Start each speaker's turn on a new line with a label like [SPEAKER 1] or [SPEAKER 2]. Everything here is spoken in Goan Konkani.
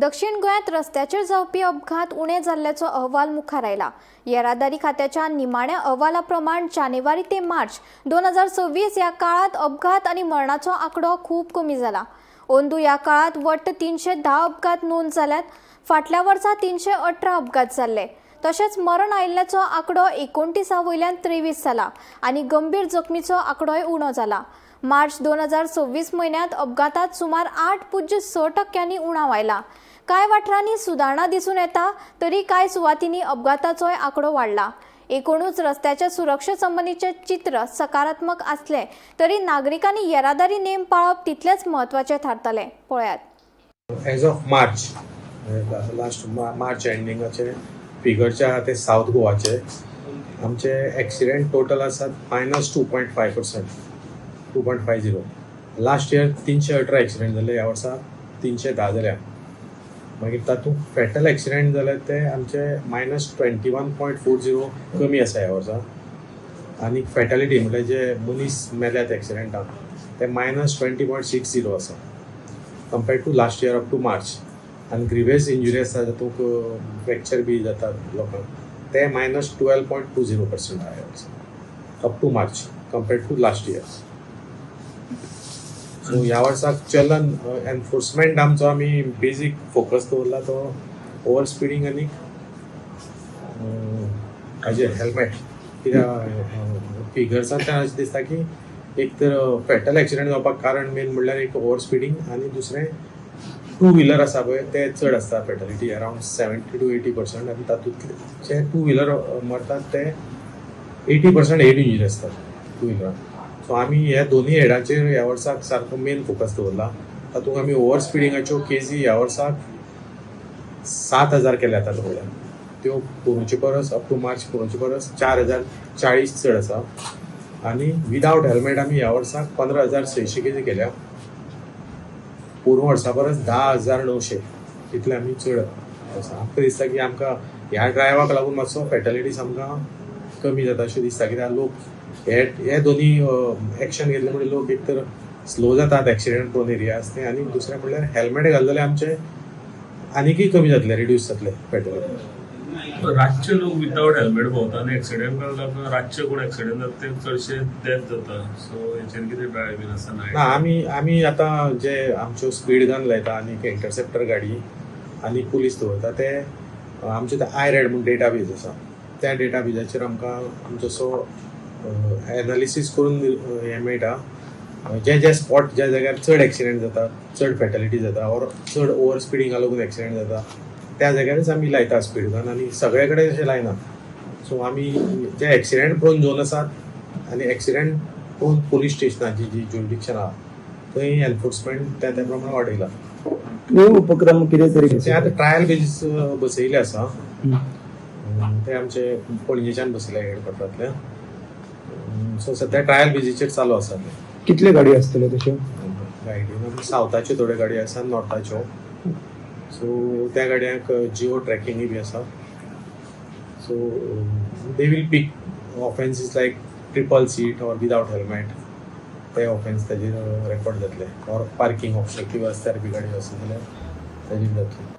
[SPEAKER 1] दक्षिण गोंयांत रस्त्याचेर जावपी अपघात उणे जाल्ल्याचो अहवाल मुखार आयला. येरादारी खात्याच्या निमाण्या अहवाला प्रमाण जानेवारी ते मार्च 2026 ह्या काळात अपघात आनी मरणाचो आंकडो खूब कमी जाला. अंदू ह्या काळात वट्ट 310 अपघात नोंद जाल्यात. फाटल्या वर्सा 318 अपघात जाल्ले. तशेंच मरण आयिल्ल्याचो आंकडो 29 वयल्यान 23 जाला आनी गंभीर जखमीचो आंकडोय उणो जाला. मार्च 2026 म्हयन्यांत अपघातात सुमार 8.6 टक्क्यांनी उणाव आयला. कांय वाठारांनी सुदारणा दिसून येता तरी कांय सुवातींनी अपघाताचोय आंकडो वाडला. एकूणच रस्त्याच्या सुरक्षे संबंदीचें चित्र सकारात्मक आसलें तरी नागरिकांनी येरादारी नेम पाळप तितलेंच म्हत्वाचें थारतलें. पळयात.
[SPEAKER 2] As of March, last March एंडिंगाचे फिगर जे आहा ते सावथ गोवाचे आमचे एक्सिडेंट टोटल आसात -2.5%, 2.50. Last year 318 accident जाले, ह्या वर्सा 310 जाल्या. मागीर तातूंत फेटल एक्सिडेंट जाले ते आमचे -21.40 कमी आसा ह्या वर्सा. आनी फेटालिटी म्हळ्यार जे मनीस मेल्यात एक्सिडेंटान ते -20.60 आसा compared to last year up to March. आनी ग्रिवियस इंजुरी आसा, तातूंत फ्रॅक्चर बी जातात लोकांक, ते -12.20% आहा ह्या वर्सा up to March compared to last year. So ह्या वर्साक चलन एनफोर्समेंट आमचो आमी बेजीक फोकस दवरला तो ओवर स्पिडींग आनी हाजेर हेल्मेट, कित्याक फिगर्सांतल्यान अशें दिसता की एक तर फेटल एक्सिडेंट जावपाक कारण मेन म्हणल्यार एक ओवर स्पिडींग आनी दुसरें टू व्हिलर आसा पळय, ते चड आसता fatality, around 70 to 80%. आनी तातूंतले जे टू व्हिलर मरतात ते 80% हेड इंजुरी आसतात टू व्हिलरान. सो आमी ह्या दोनूय हेडाचेर ह्या वर्साक सारको मेन फोकस दवरला. तातूंत आमी ओवर स्पिडिंगाच्यो केजी ह्या वर्साक 7000 केल्यात आतां पळया. त्यो पोरूंचे परस, अप टू मार्च पोरूंचे परस 4040 चड आसा. आनी विदावट हेल्मेट आमी ह्या वर्साक 15,600 केजी केल्या. पोरूं वर्सा परस 10,900 इतले आमी चड आसा. आमकां दिसता की आमकां ह्या ड्रायव्हाक लागून मातसो फेटलिटीज आमकां कमी जाता अशें दिसता, कित्याक लोक हे हे दोनी एक्शन घेतले म्हणजे लोक एक तर स्लो जातात एक्सिडेंट प्रोन एरिया ते, आनी दुसरें म्हणल्यार हेल्मेट घालले जाल्यार आमचे आनीकय कमी जातले, रिड्यूस जातले फेटलिटी.
[SPEAKER 3] रातचे लोक विदावट हेल्मेट भोंवता आनी एक्सिडेंट लागून रातचे कोण एक्सिडेंट जाता ते चडशे डेथ जाता. सो हेचेर कितें ड्रायव बीन आसा?
[SPEAKER 2] ना.
[SPEAKER 3] नायट?
[SPEAKER 2] आमी आमी आतां जे आमच्यो स्पीड गन लायता आनी इंटरसेप्टर गाडी आनी पुलीस दवरता, ते आमचे ते I red म्हूण डेटा बेज आसा. त्या डेटा बेजाचेर आमकां आमचो असो एनालिसीस करून हें मेळटा, जे जे स्पॉट ज्या जाग्यार चड एक्सिडेंट जाता, चड फेटलिटी जाता ऑर चड ओवर स्पिडींगा लागून एक्सिडेंट जाता, त्या जाग्यारच आमी लायता स्पीड गन. आनी सगळे कडेन अशें लायना. सो आमी जे एक्सिडेंट प्रोन झोन आसात आनी एक्सिडेंट प्रोन पोलीस स्टेशनाची जी ज्युरिडिक्शन आहा, थंय एनफोर्समेंट त्या त्या प्रमाणे वाडयला.
[SPEAKER 4] नवे उपक्रम कितें तरी?
[SPEAKER 2] ते आतां ट्रायल बेजीस बसयले आसा. ते आमचे पणजेच्यान बसयले हेडक्वॉर्टरांतल्यान. सो सध्या ट्रायल बेजीचेर चालू आसा ते.
[SPEAKER 4] कितले गाडी आसतल्यो तश्यो?
[SPEAKER 2] गायडीन सावथाच्यो थोड्यो गाडयो आसा, नॉर्थाच्यो. सो त्या गाडयांक जिओ ट्रॅकिंगय बी आसा. So they will pick offences like triple seat or without helmet, ते ऑफेन्स ताजेर रेकॉर्ड जातले, ऑर पार्किंग ऑब्स्ट्रक्टीव रस्त्यार बी गाडी आसा जाल्यार ताजेर जातले.